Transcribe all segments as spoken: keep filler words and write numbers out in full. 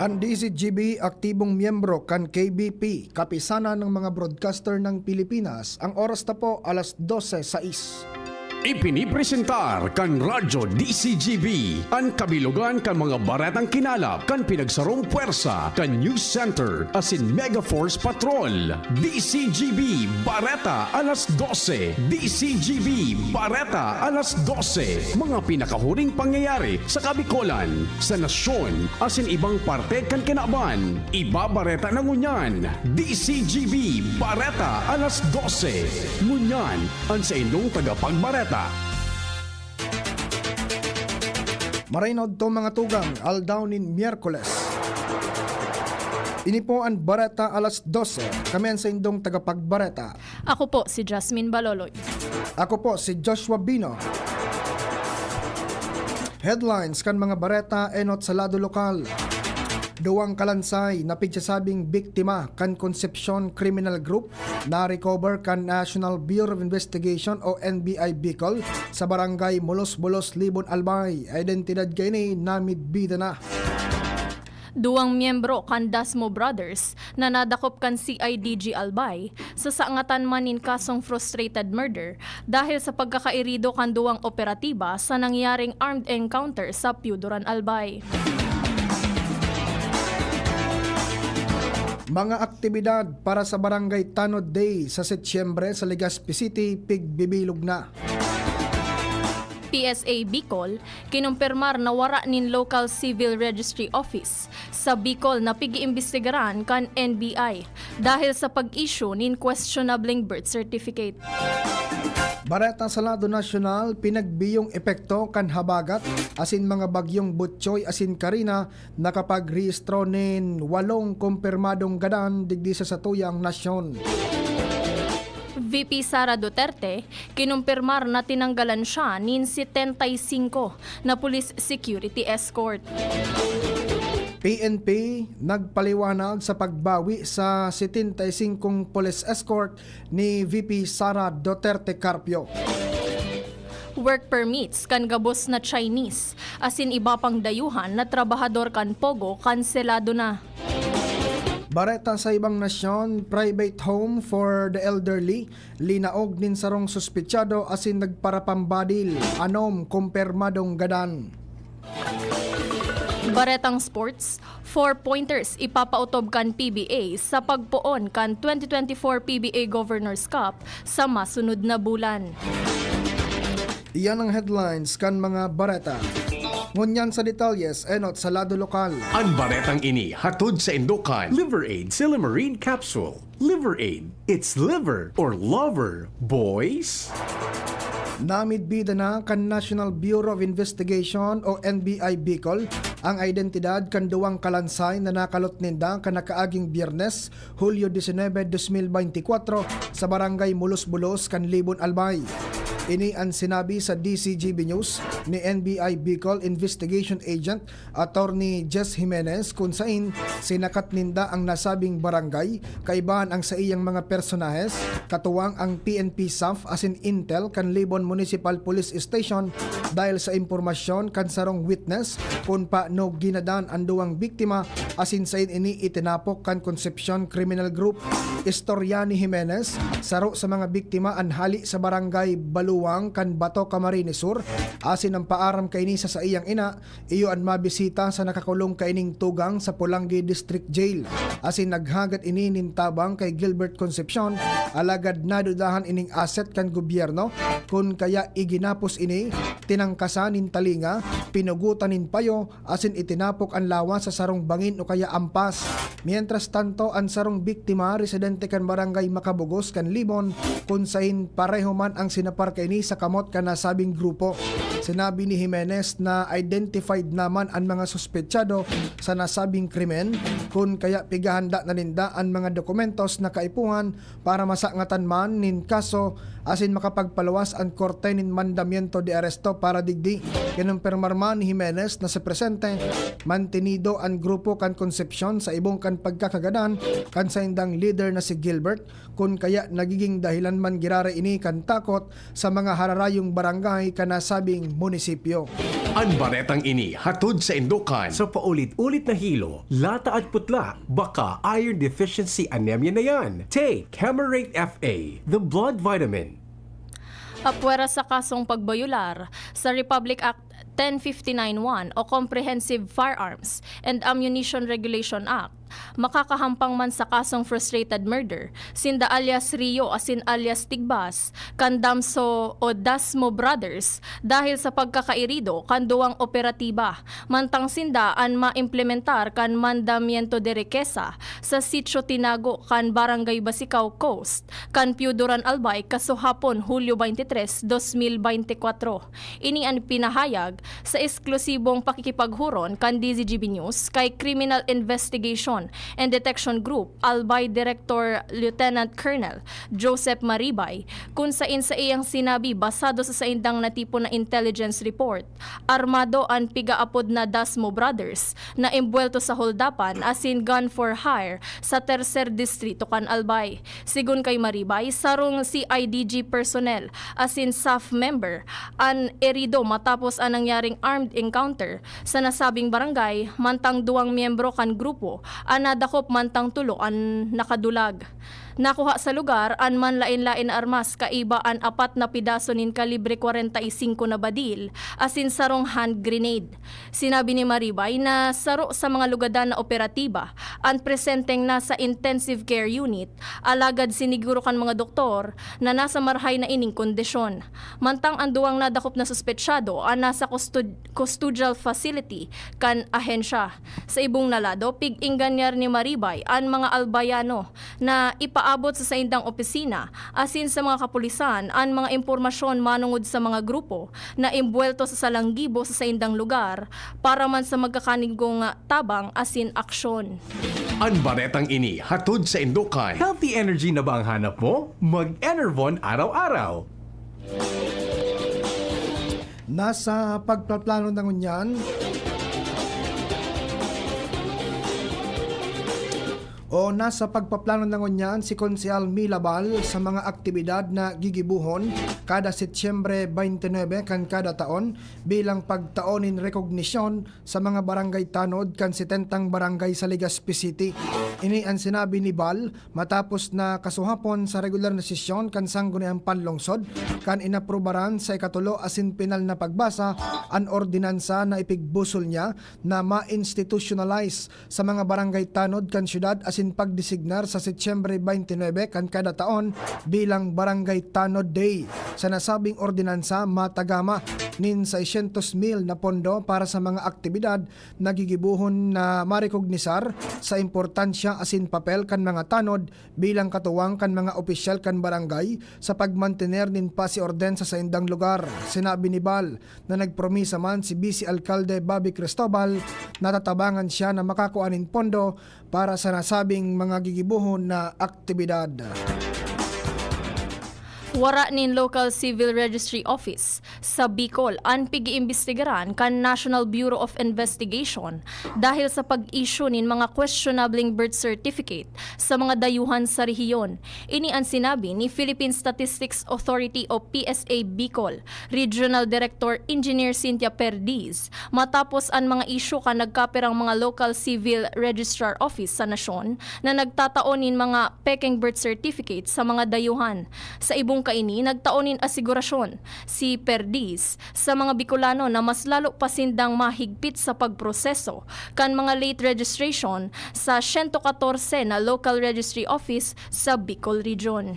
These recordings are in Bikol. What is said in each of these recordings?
Ang D Z G B, aktibong miyembro kan K B P, Kapisanan ng mga Broadcaster ng Pilipinas. Ang oras na po, alas dose sais. Ipinipresentar kan Radyo D Z G B an kabilogan kan mga baretang kinalap kan pinagsarong pwersa kan News Center asin Mega Force Patrol. D Z G B Bareta alas dose. D Z G B Bareta alas dose. Mga pinakahuring pangyayari sa Kabikolan, sa nasyon, asin ibang parte kan kinaban. Ibabareta na ngunyan. D Z G B Bareta alas dose. Ngunyan, an saindong tagapagbareta. Maray na udto, mga tugang, aldaw nin Miyerkules. Ini po an Bareta alas dose. Kami an saindong tagapagbareta. Ako po si Jasmine Baloloy. Ako po si Joshua Bino. Headlines kan mga bareta enot sa lado lokal. Duwang kalansay na pigsasabing biktima kan Concepcion Criminal Group na-recover kan National Bureau of Investigation o N B I Bicol sa barangay Mulos-Bulos, Libon, Albay. Identidad kaini namidbida na. Duwang miyembro kan Dasmo Brothers na nadakop kan C I D G Albay sa sangatan man nin kasong frustrated murder dahil sa pagkakairido kan duwang operatiba sa nangyaring armed encounter sa Piyuduran, Albay. Mga aktibidad para sa Barangay Tanod Day sa Setyembre sa Legazpi City, pigbibilog na. P S A Bicol, kinumpirmar na wara nin Local Civil Registry Office sa Bicol na pig-iimbestigaran kan N B I dahil sa pag-issue nin questionableng birth certificate. Bareta sa lado nasyonal, pinagbiyong epekto kan habagat asin mga bagyong Butchoy asin Karina nakapagrehistro nin walong kumpirmadong gadan digdi sa satuyang nasyon. V P Sara Duterte, kinumpirmar na tinanggalan siya nin setenta y cinco na police security escort. P N P nagpaliwanag sa pagbawi sa setenta y singkong police escort ni V P Sara Duterte Carpio. Work permits kan gabos na Chinese asin iba pang dayuhan na trabahador kan Pogo kanselado na. Bareta sa ibang nasyon, private home for the elderly, linaog nin sarong suspetsado asin nagparapambadil, anom kumpirmadong gadan. Baretang sports, four-pointers ipapaotob kan P B A sa pagpoon kan twenty twenty-four P B A Governor's Cup sa masunod na bulan. Iyan ang headlines kan mga bareta. Ngunyan sa detalyes, enot sa lado lokal. An baretang ini hatod saindo kan Liver Aid Silymarin Capsule. Liver Aid, it's liver or lover, boys! Namidbida na kan National Bureau of Investigation o N B I Bicol ang identidad kan duwang kalansay na nakalot ninda kan nakaaging Biyernes, Hulyo disinebe, dos mil beintikwatro, sa Barangay Mulos-Bulos kan Libon, Albay. Ini an sinabi sa D Z G B News ni N B I Bicol Investigation Agent Attorney Jess Jimenez, kun sain sinakat ninda ang nasabing barangay, kaibahan ang saiyang mga personahes, katuwang ang P N P SAF asin Intel kan Libon Municipal Police Station, dahil sa impormasyon kan sarong witness kun paano ginadan an duwang biktima asin sain ini itinapok kan Concepcion Criminal Group. Istorya ni Jimenez, saro sa mga biktima an hali sa barangay Baluwang kan Bato, Camarines Sur, asin ang paaram kaini sa saiyang ina, iyo an mabisita sa nakakulong kaining tugang sa Polangui District Jail, asin naghagad ini nin tabang kay Gilbert Concepcion, alagad nadudahan ining asset kan gobyerno, kun kaya iginapos ini, tinangkasan nin talinga, pinugotan nin payo, asin itinapok an lawas sa sarong bangin o kaya ampas. Mientras tanto, an sarong biktima, residente kan Barangay Makabugos kan Libon, kun sain pareho man ang sinapar kaini sa kamot kan nasabing grupo. Sinabi ni Jimenez na identified naman an mga suspetsado sa nasabing krimen, kun kaya pighahanda na ninda an mga dokumentos na kaipuhan para masangatan man nin kaso asin makapagpaluwas an korte nin mandamiento de aresto para digdi. Kinumpirmar man ni Jimenez na sa presente, mantenido an grupo kan Concepcion sa ibong kan pagkakagadan kan saindang lider na si Gilbert, kun kaya nagiging dahilan man giraray ini kan takot sa mga hararayong barangay kan nasabing munisipyo. An baretang ini hatod saindo kan. Sa paulit-ulit na hilo, lata at putla, baka iron deficiency anemia na yan. Take Camerate F A, the blood vitamin. Apwera sa kasong pagbayular sa Republic Act ten fifty-nine one o Comprehensive Firearms and Ammunition Regulation Act, makakahampang man sa kasong frustrated murder sinda alias Rio asin alias Tigbas kan Damso o Dasmo Brothers dahil sa pagkakairido kan duwang operatiba. Mantang sinda an maimplementar kan mandamiento de riqueza sa Sitio Tinago kan Barangay Basicaw Coast kan Piuduran, Albay, kasuhapon, Hulyo twenty-three, dos mil bente kwatro. Ini an pinahayag sa eksklusibong pakikipaghuron kan D Z G B News kay Criminal Investigation and Detection Group, Albay Director Lieutenant Colonel Joseph Maribay, kun sain sa iyang sinabi, basado sa saindang natipon na intelligence report, armado an pigaapod na Dasmo Brothers na imbwelto sa holdapan asin gun for hire sa Tercer Distrito kan Albay. Sigon kay Maribay, sarong C I D G personnel asin SAF member an erido matapos an nangyaring armed encounter sa nasabing barangay, mantang duwang miyembro kan grupo an nadakop mantang tulo an nakadulag. Nakuha sa lugar an manlaen-laen na armas kaiba an apat na pidaso nin kalibre kwarenta y singko na badil asin sarong hand grenade. Sinabi ni Maribay na saro sa mga lugadan na operatiba an presenteng nasa intensive care unit, alagad siniguro kan mga doktor na nasa marahay na ining kondisyon. Mantang an duwang nadakop na suspetsado an nasa custod-, custodial facility kan ahensya. Sa ibong na lado, pig-inganyan ni Maribay an mga Albayano na ipaabot sa saindang opisina asin sa mga kapulisan an mga impormasyon manongod sa mga grupo na imbwelto sa salanggibo sa saindang lugar para man sa magkakanigong tabang asin aksyon. An baretang ini hatod saindo kan. Healthy energy na ba ang hanap mo? Mag-Enervon araw-araw. Nasa pagpaplano na ngunyan o nasa pagpaplano na ngunyan si Konsehal Mila Bal sa mga aktibidad na gigibohon kada Setyembre twenty-nine kan kada taon bilang pagtao nin rekognisyon sa mga barangay tanod kan setentang barangay sa Legazpi City. Ini an sinabi ni Bal matapos na kasuhapon sa regular na sesyon kan Sangguniang Panlungsod kan inaprubaran sa ikatulo asin pinal na pagbasa an ordinansa na ipigbusol niya na ma-institutionalize sa mga barangay tanod kan syudad asin pagdesignar sa Setyembre twenty-nine kan kada taon bilang Barangay Tanod Day. Sa nasabing ordinansa, matagama nin seiscientos mil na pondo para sa mga aktibidad na gigibohon na marekognisar sa importansya asin papel kan mga tanod bilang katuwang kan mga opisyal kan barangay sa pagmantener nin pasi orden sa saindang lugar. Sinabi ni Bal na nagpromisa man si Vice Alkalde Bobby Cristobal na tatabangan siya na makakua nin pondo para sa nasabing mga gigibohon na aktibidad. Wara nin Local Civil Registry Office sa Bicol an pig-iimbestigaran kan National Bureau of Investigation dahil sa pag-issue nin mga questionableng birth certificate sa mga dayuhan sa rehiyon. Ini an sinabi ni Philippine Statistics Authority o P S A Bicol Regional Director Engineer Cynthia Perdiz matapos an mga isyu kan nagkapirang mga Local Civil Registrar Office sa nasyon na nagtatao nin mga pekeng birth certificate sa mga dayuhan. Sa ibong kaini, nagtao nin asigurasyon si Perdiz sa mga Bicolano na mas lalo pa sindang mahigpit sa pagproseso kan mga late registration sa siyento katorse na Local Registry Office sa Bicol Region.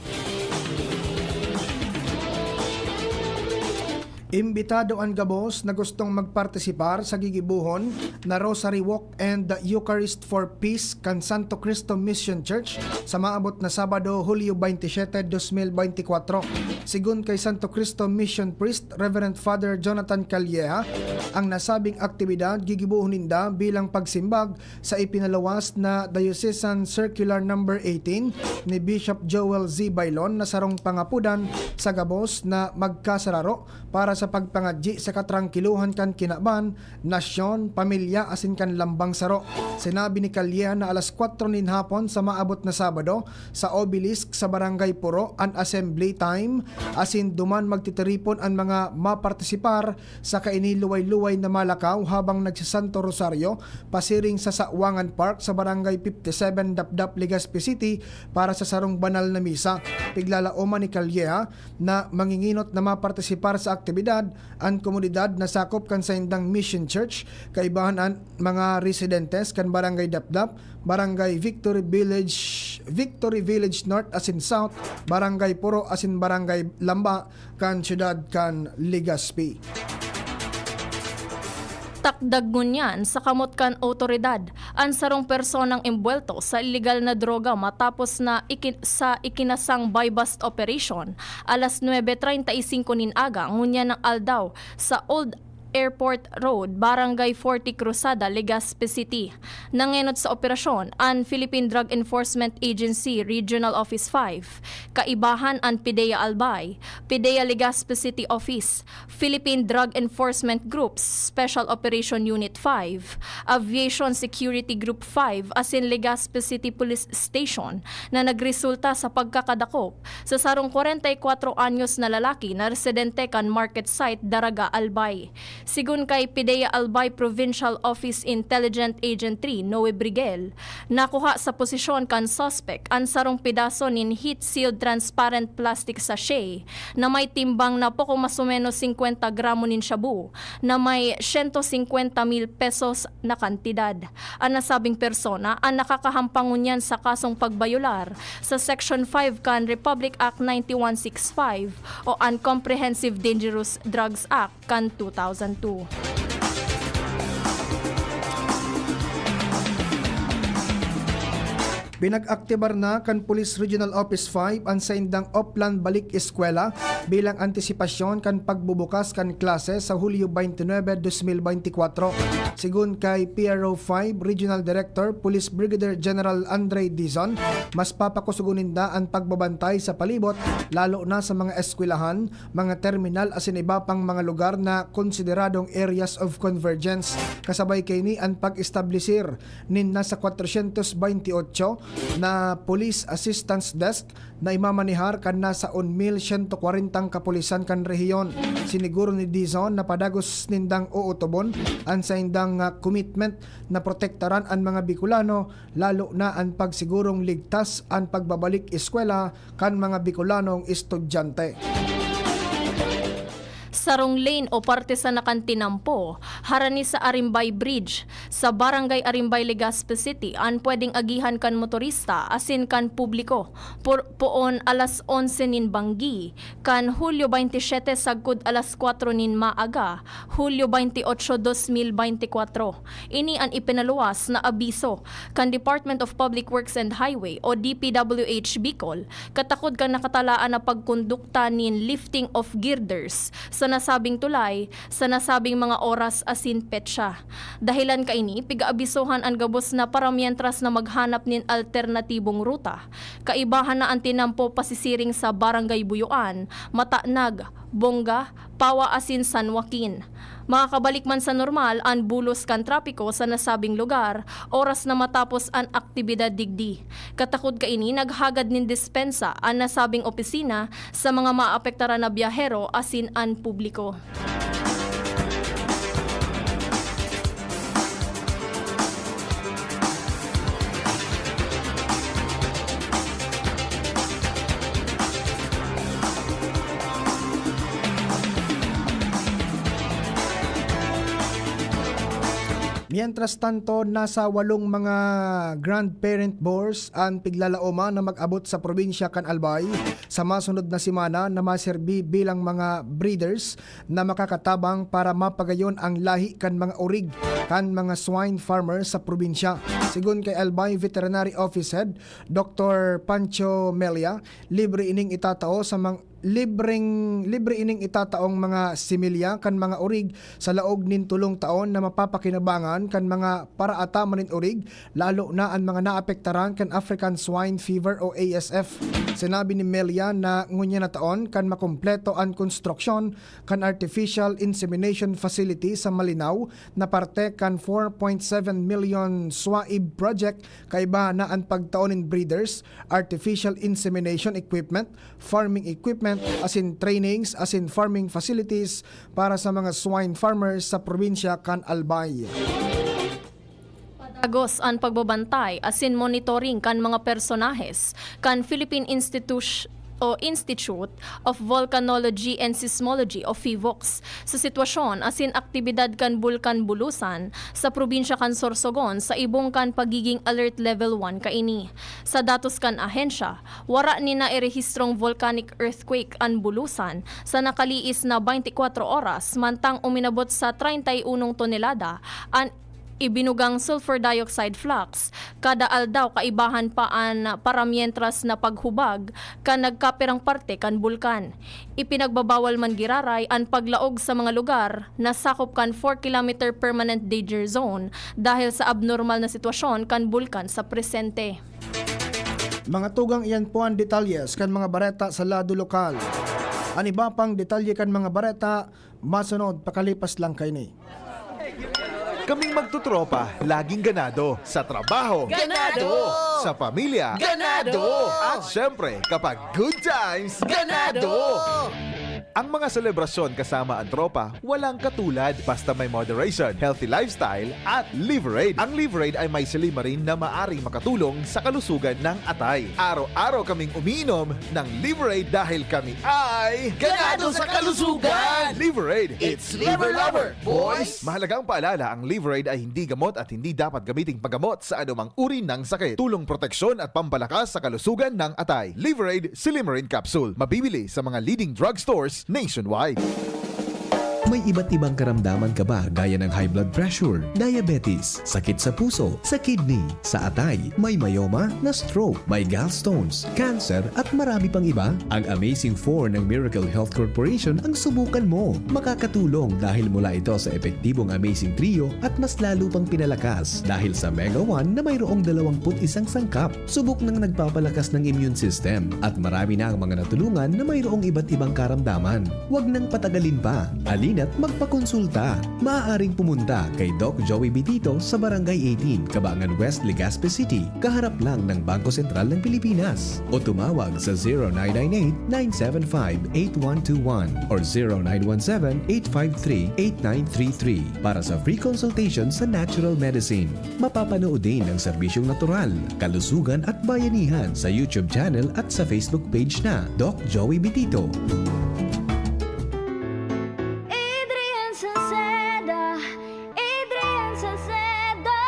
Imbitado an gabos na gustong magpartisipar sa gigibohon na Rosary Walk and Eucharist for Peace kan Santo Cristo Mission Church sa maabot na Sabado, Hulyo twenty-seven, dos mil bente kwatro. Sigon kay Santo Cristo Mission Priest, Reverend Father Jonathan Calleja, ang nasabing aktibidad gigibohon ninda bilang pagsimbag sa ipinaluwas na Diocesan Circular Number eighteen ni Bishop Joel Z. Bailon na sarong pangapodan sa gabos na magkasararo para sa pagpangadyi sa katrangkilohan kan kinaban, nasyon, pamilya asin kan lambang saro. Sinabi ni Calleja na alas kwatro nin hapon sa maabot na Sabado, sa Obelisk sa Barangay Puro an assembly time, asin duman magtitiripon an mga mapartisipar sa kaini luway-luway na malakaw habang nagsasanto rosaryo pasiring sa Sawangan Park sa Barangay fifty-seven, Dapdap, Legazpi City para sa sarong banal na misa. Piglalaoman ni Calleja na manginginot na mapartisipar sa aktibidad an komunidad na sakop kan saindang Mission Church, kaibahan an mga residentes kan Barangay Dapdap, Barangay Victory Village, Victory Village North asin South, Barangay Puro asin Barangay Lamba kan siyudad kan Legazpi. Takdag ngunyan sa kamot kan awtoridad an sarong personang embuwelto sa iligal na droga matapos na iki- sa ikinasang buy-bust operation alas nuebe treinta y cinco nin aga ngunyan na aldaw sa Old Airport Road, Barangay forty Cruzada, Legazpi City. Nangenot sa operasyon an Philippine Drug Enforcement Agency Regional Office five, kaibahan an PDEA Albay, PDEA Legazpi City Office, Philippine Drug Enforcement Group's Special Operation Unit five, Aviation Security Group five asin Legazpi City Police Station na nagresulta sa pagkakadakop sa sarong kwarenta y kwatro anyos na lalaki na residente kan market site Daraga, Albay. Sigon kay PDEA Albay Provincial Office Intelligent Agent three Noe Briguel, nakuha sa posisyon kan suspek an sarong pedaso nin heat-sealed transparent plastic sachet na may timbang na poko mas o menos singkwenta gramo nin shabu na may siyento singkwenta mil pesos na kantidad. An nasabing persona an nakakahampang ngunyan sa kasong pagbayolar sa Section five kan Republic Act ninety-one sixty-five o an Comprehensive Dangerous Drugs Act kan two thousand two. Pinag-aktibar na kan Police Regional Office five an saindang Oplan Balik Eskwela bilang antisipasyon kan pagbubukas kan klase sa Hulyo twenty-nine, twenty twenty-four. Sigon kay P R O five Regional Director Police Brigadier General Andre Dizon, mas papakusugon ninda an pagbabantay sa palibot, lalo na sa mga eskwelahan, mga terminal asin iba pang mga lugar na konsideradong areas of convergence. Kasabay kaini an pag-establisir nin nasa kwatrosyentos baynte otso na Police Assistance Desk na imamanehar kan nasa un mil siyento kwarentang kapulisan kan rehiyon. Siniguro ni Dizon na padagos nindang ootobon an saindang, ah, commitment na protektaran an mga Bicolano, lalo na an pagsigurong ligtas an pagbabalik eskwela kan mga Bicolanong estudyante. Sarong lane o parte sana kan tinampo, harani sa Arimbay Bridge, sa Barangay Arimbay, Legazpi City, an pwedeng agihan kan motorista asin kan publiko, por-, poon alas onse nin banggi, kan Hulyo baynte siyete sagkod alas kwatro nin maaga, Hulyo baynte otso, dos mil baynte kwatro. Ini an ipinaluwas na abiso kan Department of Public Works and Highway o D P W H Bicol, katakod kan nakatalaan na pagkondukta nin lifting of girders sa nasabing tulay sa nasabing mga oras asin petsa. Dahilan kaini, pig-aabisohan an gabos na para mientras na maghanap nin alternatibong ruta. Kaibahan na an tinampo pasisiring sa Barangay Buyoan, Matanag, Bonga, Pawa asin San Joaquin. Makakabalik man sa normal an bulos kan trapiko sa nasabing lugar, oras na matapos an aktibidad digdi. Katakod kaini, naghagad nin dispensa an nasabing opisina sa mga maapektaran na biyahero asin an publiko. Mientras tanto, nasa walong mga grandparent boars an piglalaoman na mag-abot sa probinsya kan Albay sa masunod na semana na maserbi bilang mga breeders na makakatabang para mapagayon ang lahi kan mga orig kan mga swine farmers sa probinsya. Sigon kay Albay Veterinary Office Head Doktor Pancho Melia, libre ining itatao sa mga Libreng, libre ining itataong mga similya kan mga orig sa laog nin tolong taon na mapapakinabangan kan mga paraataman nin orig, lalo na an mga naapektaran kan African Swine Fever o A S F. Sinabi ni Melia na ngunyan na taon kan makumpleto an konstruksyon kan artificial insemination facility sa Malinao na parte kan four point seven million SWAIB project, kaiba na an pagtao nin breeders, artificial insemination equipment, farming equipment, asin trainings, asin farming facilities para sa mga swine farmers sa probinsya kan Albay. Padagos an pagbabantay asin monitoring kan mga personahes kan Philippine Institu- o Institute of Volcanology and Seismology o PHIVOLCS sa sitwasyon asin aktibidad kan Bulkan Bulusan sa probinsya kan Sorsogon sa ibong kan pagiging Alert Level one kaini. Sa datos kan ahensya, wara nin nairehistrong volcanic earthquake an Bulusan sa nakaliis na twenty-four oras, mantang uminabot sa treinta y unong tonelada an ibinugang sulfur dioxide flux kada aldaw, kaibahan pa an paramientras na paghubag kan nagkapirang parte kan bulkan. Ipinagbabawal man giraray an paglaog sa mga lugar na sakop kan four kilometer permanent danger zone dahil sa abnormal na sitwasyon kan bulkan sa presente. Mga tugang, iyan po an detalyes kan mga bareta sa lado lokal. An iba pang detalye kan mga bareta, masunod pakalipas lang kaini. Kaming magtotropa, laging ganado. Sa trabaho, Ganado! Sa pamilya, Ganado! At syempre, kapag good times, Ganado! Ang mga selebrasyon kasama ang tropa, walang katulad. Basta may moderation, healthy lifestyle, at Liverade. Ang Liverade ay may silymarin na maaring makatulong sa kalusugan ng atay. Araw-araw kaming umiinom ng Liverade dahil kami ay Ganado sa kalusugan! Liverade! It's Liver Lover, boys! Mahalagang paalala, ang Liverade ay hindi gamot at hindi dapat gamiting paggamot sa anumang uri ng sakit. Tulong proteksyon at pampalakas sa kalusugan ng atay. Liverade Silymarin Capsule. Mabibili sa mga leading drugstores nationwide. May iba't ibang karamdaman ka ba, gaya ng high blood pressure, diabetes, sakit sa puso, sa kidney, sa atay, may myoma, na-stroke, may gallstones, cancer, at marami pang iba? Ang Amazing four ng Miracle Health Corporation ang subukan mo. Makakatulong dahil mula ito sa epektibong Amazing Trio at mas lalo pang pinalakas dahil sa Mega one na mayroong dalawampu't isang sangkap. Subok nang nagpapalakas ng immune system at marami na ang mga natulungan na mayroong iba't ibang karamdaman. Huwag nang patagalin pa. Halina't magpakonsulta. Maaaring pumunta kay Doc Joey Bitito sa Barangay eighteen, Cabangan West, Legazpi City, kaharap lang ng Bangko Sentral ng Pilipinas. O tumawag sa zero nine nine eight, nine seven five, eight one two one or zero nine one seven, eight five three, eight nine three three para sa free consultation sa natural medicine. Mapapanood din ang serbisyong natural, kalusugan at bayanihan sa YouTube channel at sa Facebook page na Doc Joey Bitito. Adrian Salceda, Adrian Salceda.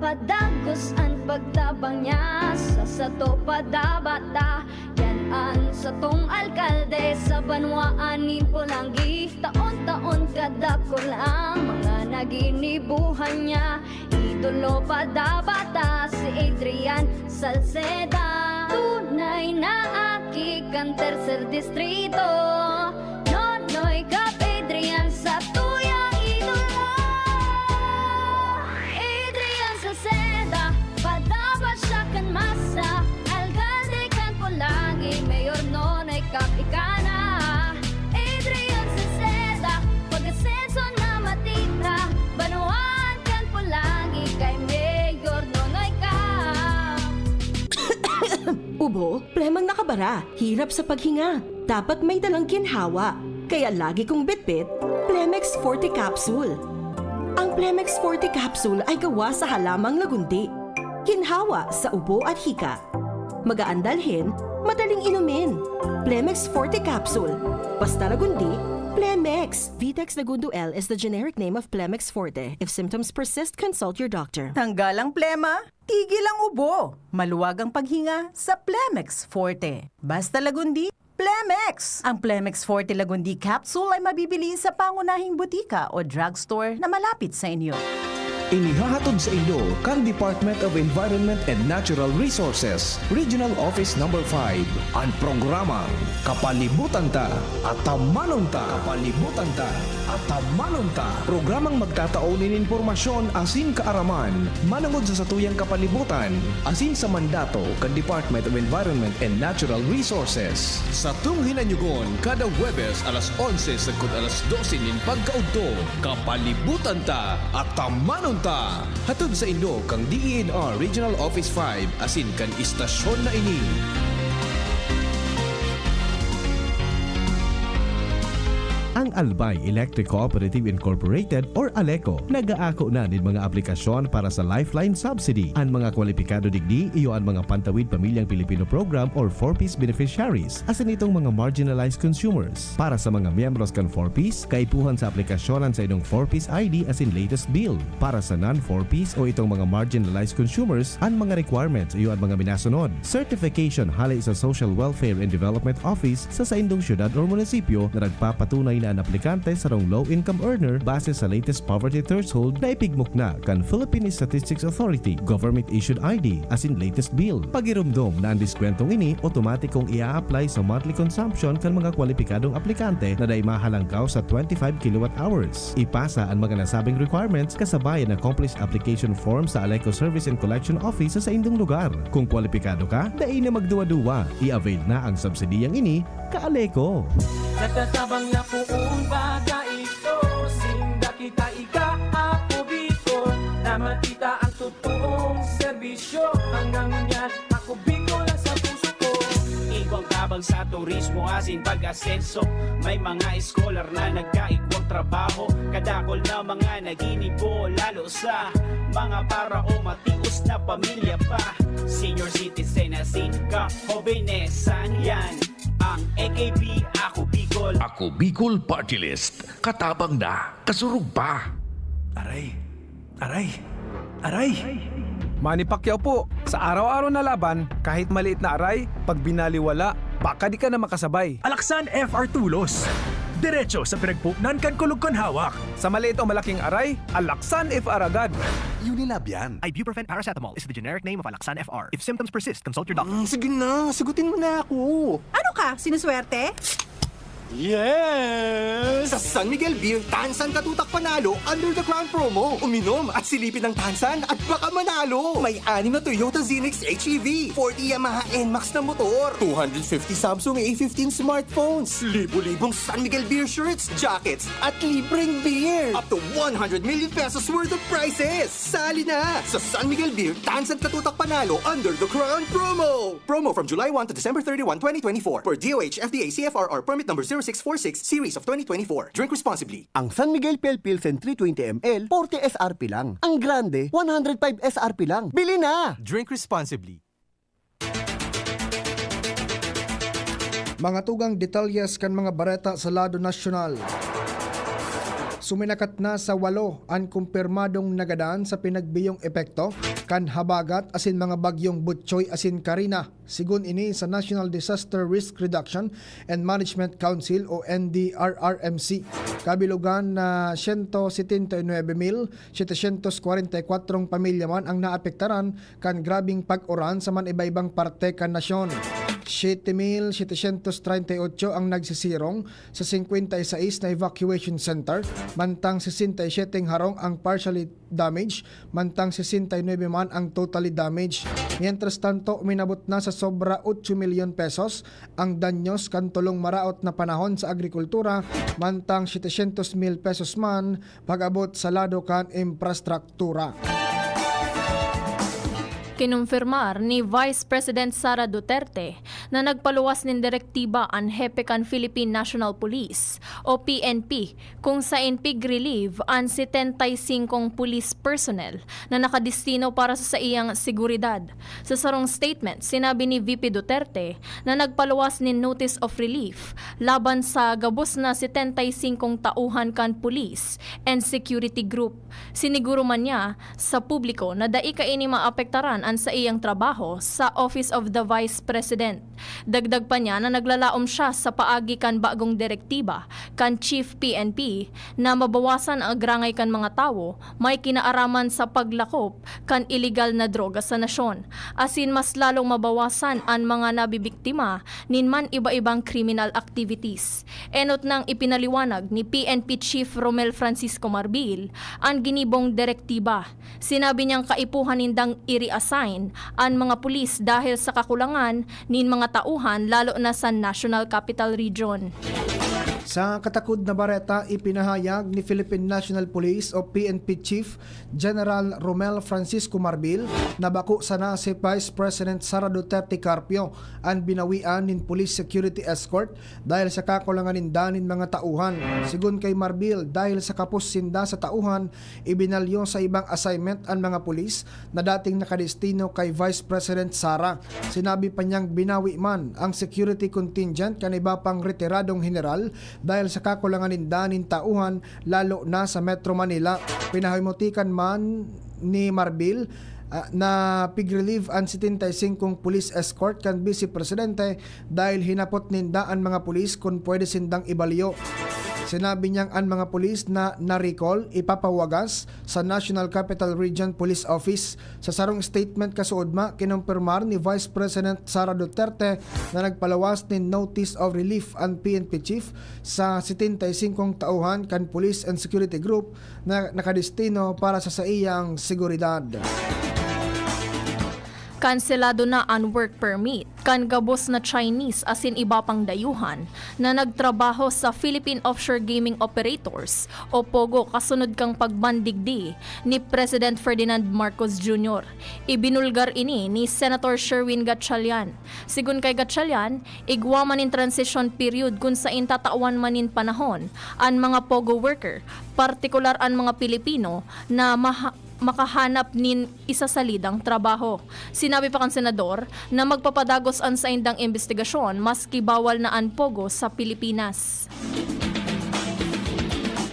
Padagos an pagtabang niya sa sato padabata. Yan an satong alkalde sa banwaan nin Polangui. Taon-taon kadakul ang mga naginibuhan niya. Idolo padabata si Adrian Salceda. Tunay na aki kan tercer distrito. Nonoy Cap Adrian sa tuyang idolo. Adrian Salceda, padaba siya kan masa. Alkalde kan Polangui, Mayor Nonoy Cap ika na. Adrian Salceda, pag-asenso na matira. Banwaan kan Polangui kay Mayor Nonoy Cap. Ubo, plemang nakabara, hirap sa paghinga. Dapat may dalang ginhawa. Kaya lagi kong bitbit, Plemex Forte Capsule. Ang Plemex Forte Capsule ay gawa sa halamang lagundi. Ginhawa sa ubo at hika. Magaan dalhin, madaling inumin. Plemex Forte Capsule. Basta lagundi, Plemex! Vitex Lagundo L is the generic name of Plemex Forte. If symptoms persist, consult your doctor. Tanggal ang plema, tigil ang ubo. Maluwag ang paghinga sa Plemex Forte. Basta lagundi, Plemex! Ang Plemex Forte Lagundi Capsule ay mabibili sa pangunahing butika o drugstore na malapit sa inyo. Inihahatod sa inyo kan Department of Environment and Natural Resources, Regional Office Number five, an programang Kapalibutan Ta, Atamanon Ta. Kapalibutan Ta, Atamanon Ta. Programang magtatao nin impormasyon asin kaaraman manongod sa satuyang kapalibutan asin sa mandato kan Department of Environment and Natural Resources. Satong hinanyogon kada Huwebes alas onse sagkod alas dose nin pagkaudto. Kapalibutan Ta, Atamanon Ta! Hatod saindo kan D E N R Regional Office five asin kan istasyon na ini. Ang Albay Electric Cooperative Incorporated or ALECO nag-aako na nin mga aplikasyon para sa Lifeline Subsidy. An mga kwalipikado digdi iyo an mga pantawid pamilyang Pilipino program or four Ps beneficiaries, asin itong mga marginalized consumers. Para sa mga miyembros kan four Ps, kaipuhan sa aplikasyon an saindong four Ps I D asin latest bill. Para sa non-four Ps o itong mga marginalized consumers, an mga requirements iyo an mga minasunod. Certification hale sa Social Welfare and Development Office sa saindong syudad or munisipyo na nagpapatunay na an aplikante sarong low-income earner base sa latest poverty threshold na ipigmukna kan Philippine Statistics Authority, government-issued I D, asin latest bill. Pagiromdom na an diskwentong ini otomatikong ia-apply sa monthly consumption kan mga kwalipikadong aplikante na dai mahalangkaw sa twenty-five kilowatt hours. Ipasa an mga nasabing requirements kasabay an accomplished application form sa ALECO Service and Collection Office sa saindong lugar. Kung kwalipikado ka, dai na magduwa-duwa. I-avail na ang subsidiyang ini, ka-ALECO. Nagtatabang na poon baga ito, sinda kita ika, Ako Bicol, na makita ang totoong serbisyo. Hanggang ngunyan, Ako Bicol ang sa puso ko. Igwang tabang sa turismo asin pag-asenso. May mga scholar na nagkaigwang trabaho. Kadakol na mga naginibo, lalo sa mga para o matios na pamilya pa. Senior citizen asin ka, hobenesan yan. Ang A K B, Ako Bicol. Ako Bicol Party List. Katabang na, kasurog pa. Aray! Aray! Aray! Manny Pacquiao po. Sa araw-araw na laban, kahit maliit na aray, pag binaliwala, baka di ka na makasabay. Alaksan F R Tulos. Diretso sa pinagpuknan kan kulog kan hawak. Sa maliit o malaking aray, Alaksan F R agad. Unilab yan. Ibuprofen paracetamol is the generic name of Alaksan F R. If symptoms persist, consult your doctor. Mm, sige na, sagutin mo na ako. Ano ka, sinuswerte? Yes! Sa San Miguel Beer, Tansan Katutak Panalo under the Crown Promo. Uminom at silipin ang Tansan at baka manalo! May anim na Toyota Zenix H E V, forty Yamaha N max na motor, two hundred fifty Samsung A fifteen smartphones, libo-libong San Miguel Beer shirts, jackets, at libreng beer. Up to one hundred million pesos worth of prizes! Sali na sa San Miguel Beer, Tansan Katutak Panalo under the Crown Promo! Promo from July one to December thirty-one, twenty twenty-four, per D O H F D A C F R R permit number zero six four six series of twenty twenty-four. Drink responsibly. Ang San Miguel Pale Pilsen three twenty M L, forty S R P lang. Ang Grande, one hundred five S R P lang. Bili na! Drink responsibly. Mga tugang detalyes kan mga bareta sa lado nasyonal. Suminakat na sa walo an kumpirmadong nagadan sa pinagbiyong epekto kan habagat asin mga bagyong Butchoy asin Karina. Segun ini sa National Disaster Risk Reduction and Management Council o N D R R M C, kabilogan na siyento setenta y nuebe mil setecientos kwarenta y kwatro pamilya man ang naapektaran kan grabeng pag-uran sa man iba-ibang parte kan nasyon. Siyete mil setecientos treinta y ocho ang nagsisirong sa singkwenta y sais na evacuation center, mantang sesenta y siyete harong ang partially damaged, mantang sesenta y nuebe man ang totally damaged. Mientras tanto, uminabot na sa sobra otso milyon pesos ang danyos kan tolong maraot na panahon sa agrikultura, mantang setecientos mil pesos man pag-abot sa lado kan infrastruktura. Kinumpirmar ni Vice President Sara Duterte na nagpaluwas nin direktiba an hepe kan Philippine National Police o P N P, kung saen pig-relieve an setenta y singkong police personnel na nakadestino para sa saiyang seguridad. Sa sarong statement, sinabi ni V P Duterte na nagpaluwas nin notice of relief laban sa gabos na setenta y singkong tauhan kan police and security group. Siniguro man niya sa publiko na dai kaini maapektaran an saiyang trabaho sa Office of the Vice President. Dagdag pa niya na naglalaom siya sa paagi kan bagong direktiba kan Chief P N P na mabawasan ang agrangay kan mga tawo may kinaaraman sa paglakop kan iligal na droga sa nasyon, asin mas lalong mabawasan an mga nabibiktima nin man iba-ibang criminal activities. Enot nang ipinaliwanag ni P N P Chief Romel Francisco Marbil an ginibong direktiba. Sinabi niyang kaipuhan nindang i-reassign an mga pulis dahil sa kakulangan nin mga tauhan, lalo na sa National Capital Region. Sa katakod na bareta, ipinahayag ni Philippine National Police o P N P Chief General Romel Francisco Marbil na bako sana si Vice President Sara Duterte Carpio an binawian nin police security escort dahil sa kakulangan ninda nin mga tauhan. Sigon kay Marbil, dahil sa kapos sinda sa tauhan, ibinalyo sa ibang assignment an mga pulis na dating nakadestino kay Vice President Sara. Sinabi pa niyang binawi man ang security contingent kan iba pang retiradong heneral dahil sa kakulangan ninda nin tauhan, lalo na sa Metro Manila. Pinahimutikan man ni Marbil, ah, na pig-relieve an setenta y singkong police escort kan Vice Presidente dahil hinapot ninda an mga pulis kun pwede sindang ibalyo. Sinabi niyang an mga pulis na na-recall ipapawagas sa National Capital Region Police Office. Sa sarong statement kasuodma, kinumpirmar ni Vice President Sara Duterte na nagpalawas nin notice of relief an P N P chief sa setenta y singkong tauhan kan Police and Security Group na nakadestino para sa saiyang seguridad. Kanselado na an work permit kan gabos na Chinese asin iba pang dayuhan na nagtrabaho sa Philippine Offshore Gaming Operators o POGO kasunod kan pagbandigdi ni President Ferdinand Marcos Junior. Ibinulgar ini ni Senator Sherwin Gatchalian. Sigon kay Gatchalian, igwa man nin transition period kun saen tatawan man nin panahon an mga POGO worker, partikular an mga Pilipino na maha-, makahanap nin isasalidang trabaho. Sinabi pa kan senador na magpapadagos an saindang imbestigasyon maski bawal na an POGO sa Pilipinas.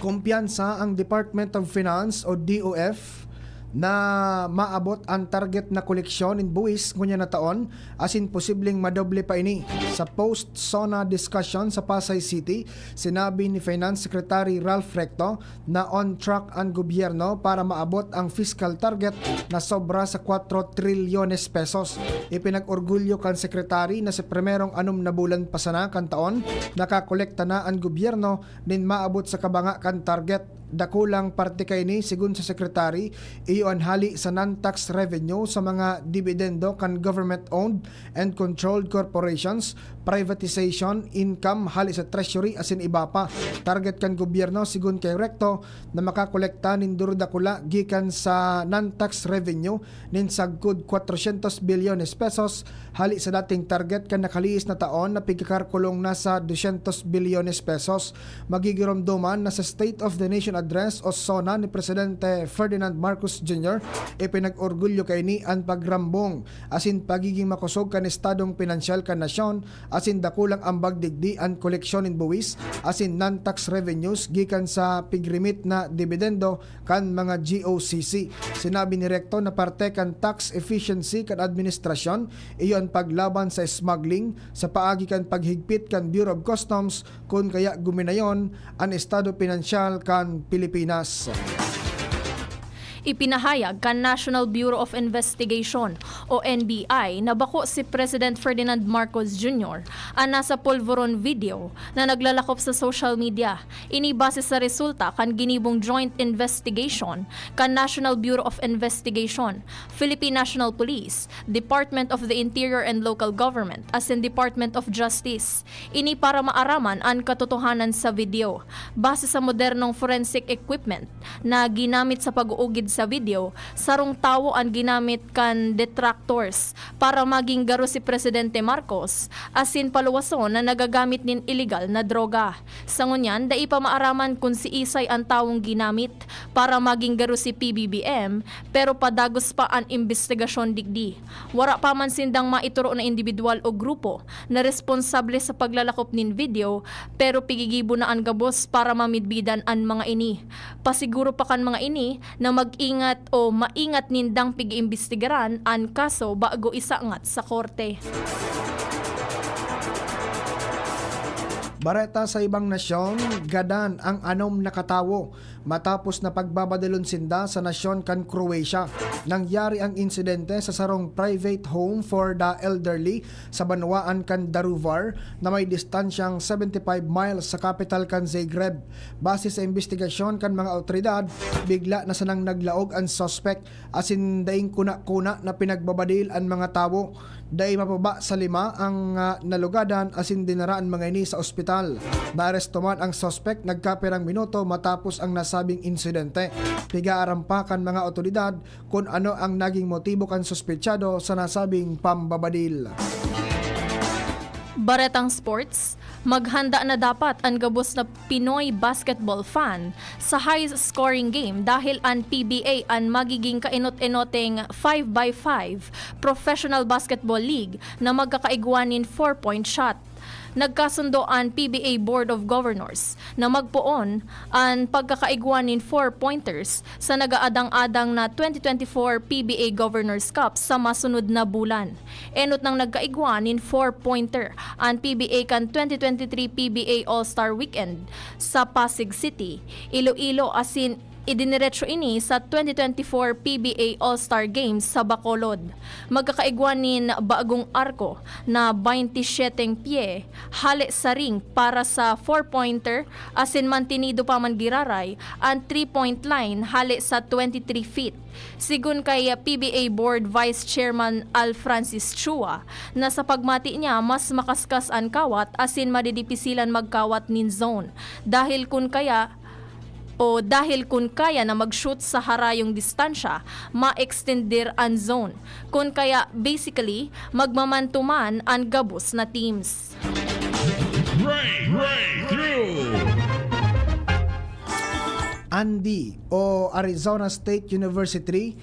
Kumpiyansa ang Department of Finance o D O F na maabot an target na koleksyon nin buwis ngunyan na taon, asin posibleng madoble pa ini. Sa post-SONA discussion sa Pasay City, sinabi ni Finance Secretary Ralph Recto na on track an gobyerno para maabot ang fiscal target na sobra sa kwatro trilyones pesos. Ipinag-orgulyo kan sekretary na sa primerong anom na bulan pa sana kan taon, nakakolekta na an gobyerno nin maabot sa kabanga kan target. Dakulang parte kaini, sigon sa sekretary, iyo an hali sa non-tax revenue sa mga dibidendo kan government-owned and controlled corporations, privatization, income hali sa treasury asin iba pa. Target kan gobyerno, sigon kay Recto, na makakolekta nin durudakula gikan sa non-tax revenue nin sagkod kwatrosyentos bilyones pesos, hali sa dating target kan nakalihis na taon na pigkakalkulang na sa dusyentos bilyones pesos. Magigiromdoman na sa State of the Nation Address o SONA ni Presidente Ferdinand Marcos Junior, ipinag-orgulyo kaini an pagrambong asin pagiging makosog kan estadong pinansyal kan nasyon, asin dakulang ambag digdi an koleksyon nin buwis asin non-tax revenues gikan sa pigrimit na dibidendo kan mga G O C C. Sinabi ni Recto na parte kan tax efficiency kan administrasyon, iyo an paglaban sa smuggling sa paagi kan paghigpit kan Bureau of Customs, kun kaya guminayon an estado pinansyal kan Pilipinas. Ipinahayag kan National Bureau of Investigation o N B I na bako si President Ferdinand Marcos Junior an nasa polvoron video na naglalakop sa social media. Ini base sa resulta kan ginibong joint investigation kan National Bureau of Investigation, Philippine National Police, Department of the Interior and Local Government, asin Department of Justice. Ini para maaraman an katotohanan sa video. Base sa modernong forensic equipment na ginamit sa pag-uugid sa video, sarong tawo an ginamit kan detractors para maging garo si Presidente Marcos, asin paluwason na nagagamit nin iligal na droga. Sa ngunyan, dai pa maaraman kun siisay an tawong ginamit para maging garo si P B B M, pero padagos pa an imbestigasyon digdi. Wara pa man sindang maitoro na indibidwal o grupo na responsable sa paglalakop nin video, pero pigigibo na an gabos para mamidbidan an mga ini. Pasiguro pa kan mga ini na mag ingat o maingat nindang pig-iimbestigaran an kaso bago isangat sa korte. Bareta sa ibang nasyon, gadan ang anom na katawo matapos na pagbabadalon sinda sa nasyon kan Croatia. Nangyari ang insidente sa sarong private home for the elderly sa banwaan kan Daruvar na may distansyang seventy-five miles sa kapital kan Zagreb. Base sa imbestigasyon kan mga awtoridad, bigla na sanang naglaog an suspek asin daing kuna-kuna na pinagbabadil an mga tawo. Dai mababa sa lima ang, ah, nalugadan asin dinara an mga ini sa ospital. Naaresto man ang suspek nagkapirang minuto matapos ang nasabing insidente. Pig-aaram pa kan mga awtoridad kun ano ang naging motibo kan suspetsado sa nasabing pambabadil. Baretang sports, maghanda na dapat an gabos na Pinoy basketball fan sa high-scoring game dahil an P B A an magiging kainot-enoteng five by five professional basketball league na magkakaigwa nin four-point shot. Nagkasundo an P B A Board of Governors na magpoon an pagkakaigwa nin four-pointers sa nagaadang-adang na twenty twenty-four P B A Governors Cup sa masunod na bulan. Enot nang nagkaigwa nin four-pointer an P B A kan twenty twenty-three P B A All-Star Weekend sa Pasig City, Iloilo, asin idiniretso ini sa twenty twenty-four P B A All-Star Games sa Bacolod. Magkakaigwa nin bagong arko na baynte syeteng pye hale sa ring para sa four-pointer, asin mantinido pa man giraray an three-point line hale sa twenty-three feet. Sigon kay P B A Board Vice Chairman Al Francis Chua, na sa pagmati niya, mas makaskas an kawat asin madidipisilan magkawat nin zone. Dahil kun kaya, o dahil kun kaya na mag-shoot sa harayong distansya, ma-extender an zone. Kun kaya, basically, magmamantuman an gabos na teams. Breakthrough! ANDI o Arizona State University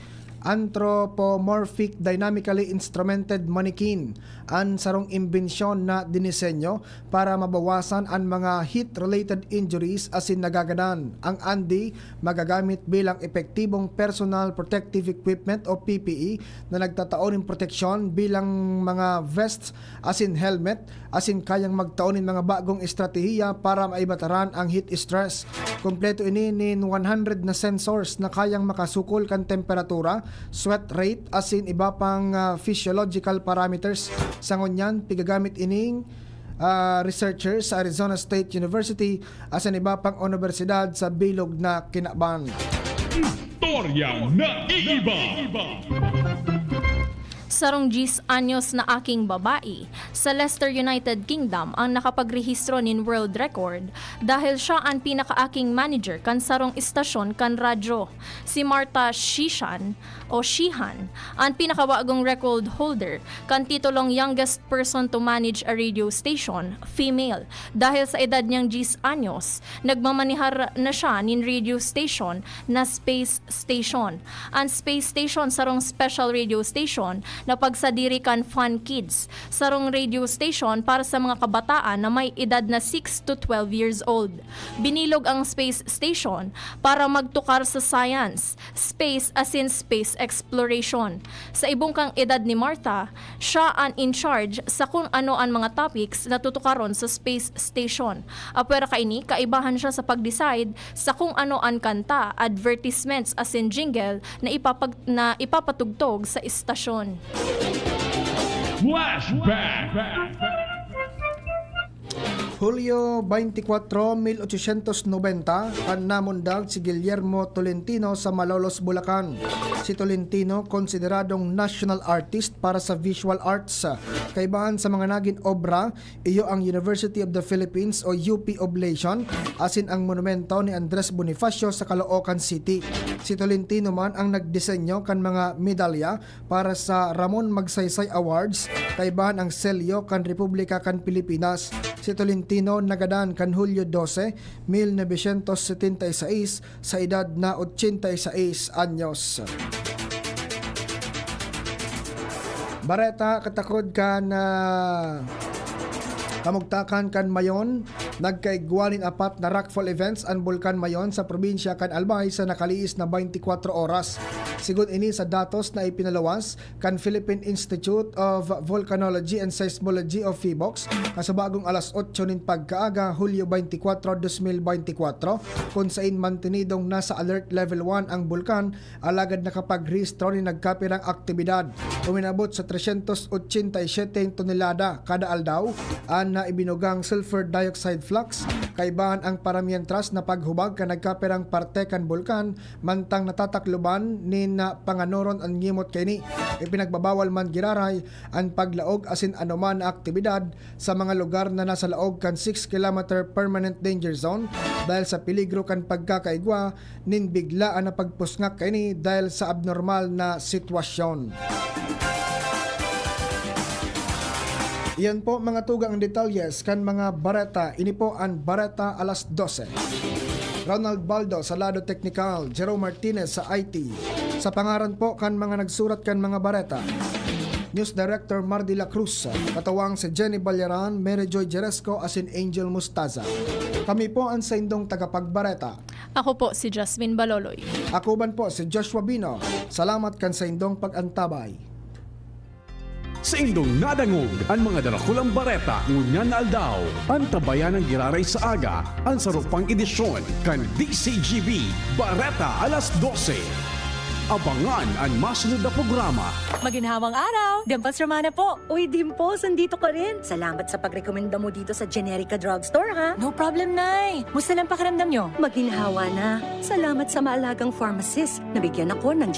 Anthropomorphic Dynamically Instrumented Mannequin, an sarong imbensyon na dinisenyo para mabawasan an mga heat-related injuries asin nagagadan. Ang ANDI magagamit bilang epektibong personal protective equipment o P P E na nagtatao nin proteksyon bilang mga vests asin helmet, asin kayang magtao nin mga bagong estratehiya para maibataran ang heat stress. Kompleto ini nin one hundred na sensors na kayang makasukol kan temperatura, sweat rate, asin iba pang, ah, physiological parameters. Sa ngunyan, pigagamit ining, ah, researchers sa Arizona State University asin iba pang unibersidad sa bilog na kinaban. Istoryang naiiba. Sarong diyes anyos na aking babae sa Leicester, United Kingdom, ang nakapagrehistro nin world record dahil siya an pinakaaking manager kan sarong istasyon kan radyo. Si Martha Shishan o Shihan, an pinakabagong record holder kan titulong youngest person to manage a radio station, female. Dahil sa edad niyang diyes anyos, nagmamanehar na siya nin radio station na space station. An space station sarong special radio station na pagsadiri kan Fun Kids, sarong radio station para sa mga kabataan na may edad na six to twelve years old. Binilog ang space station para magtukar sa science, space asin space exploration. Sa ibong kang edad ni Martha, siya an in charge sa kun ano an mga topics na tutukaron sa space station. Apwera kaini, kaibahan siya sa pag-decide sa kung ano an kanta, advertisements asin jingle na ipapag-, na ipapatugtog sa istasyon. Flashback! Hulyo twenty-four, mil ochocientos noventa, kan namundag si Guillermo Tolentino sa Malolos, Bulacan. Si Tolentino, konsideradong national artist para sa visual arts. Kaibahan sa mga nagin obra, iyo ang University of the Philippines o U P Oblation, asin ang monumento ni Andres Bonifacio sa Caloocan City. Si Tolentino man ang nagdisenyo kan mga medalya para sa Ramon Magsaysay Awards, kaibahan ang selyo kan Republika kan Pilipinas. Si Tolentino nagadan kan Hulyo dose, mil novecientos setenta y seis, sa edad na ochenta y seis anyos. Bareta katakod kan, ah, kamugtakan kan Mayon, Nagkaigwa nin apat na rockfall events an Bulkan Mayon sa probinsya kan Albay sa nakaliis na twenty-four oras. Sigon ini sa datos na ipinaluwas kan Philippine Institute of Volcanology and Seismology o PHIVOLCS, kasubagong alas otso nin pagkaaga, Hulyo twenty-four, dos mil twenty-four, kun sain mantenidong nasa alert level one ang bulkan, alagad nakapagrehistro nin nagkapirang aktibidad. Uminabot sa tresyentos otsenta y siyete tonelada kada aldaw an naibinugang sulfur dioxide flux. Kaibahan ang paramientras na paghubag kan nagkapirang parte kan bulkan, mantang natatakloban nin, ah, panganoron an ngimot kaini. Ipinagbabawal man giraray an paglaog asin anoman na aktibidad sa mga lugar na nasa laog kan six kilometer permanent danger zone dahil sa peligro kan pagkakaigwa nin biglaan na pagpusngak kaini dahil sa abnormal na sitwasyon. Iyan po, mga tugang, ang detalyes kan mga bareta. Ini po an Bareta Alas Dose. Ronald Baldo sa lado teknikal, Jerome Martinez sa I T. Sa pangaran po kan mga nagsurat kan mga bareta, News Director Mar de la Cruz, katuwang si Jenny Ballaran, Mary Joy Jeresco, asin Angel Mustaza. Kami po an saindong tagapagbareta. Ako po si Jasmine Baloloy. Ako man po si Joshua Bino. Salamat kan saindong pag-antabay. Saindong nadangog an mga darakulang bareta ngunyan na aldaw. Antabayanan giraray sa aga an saro pang edisyon kan D C G B Bareta Alas Dose. Abangan an masunod na programa. Maginhawang araw! Dimples Romana po! Uy, Dimples, andito ka rin! Salamat sa pagrekomenda mo dito sa Generica Drugstore, ha? No problem, Nay! Musta lang pakiramdam nyo? Maginhawa na. Salamat sa maalagang pharmacist. Nabigyan ako ng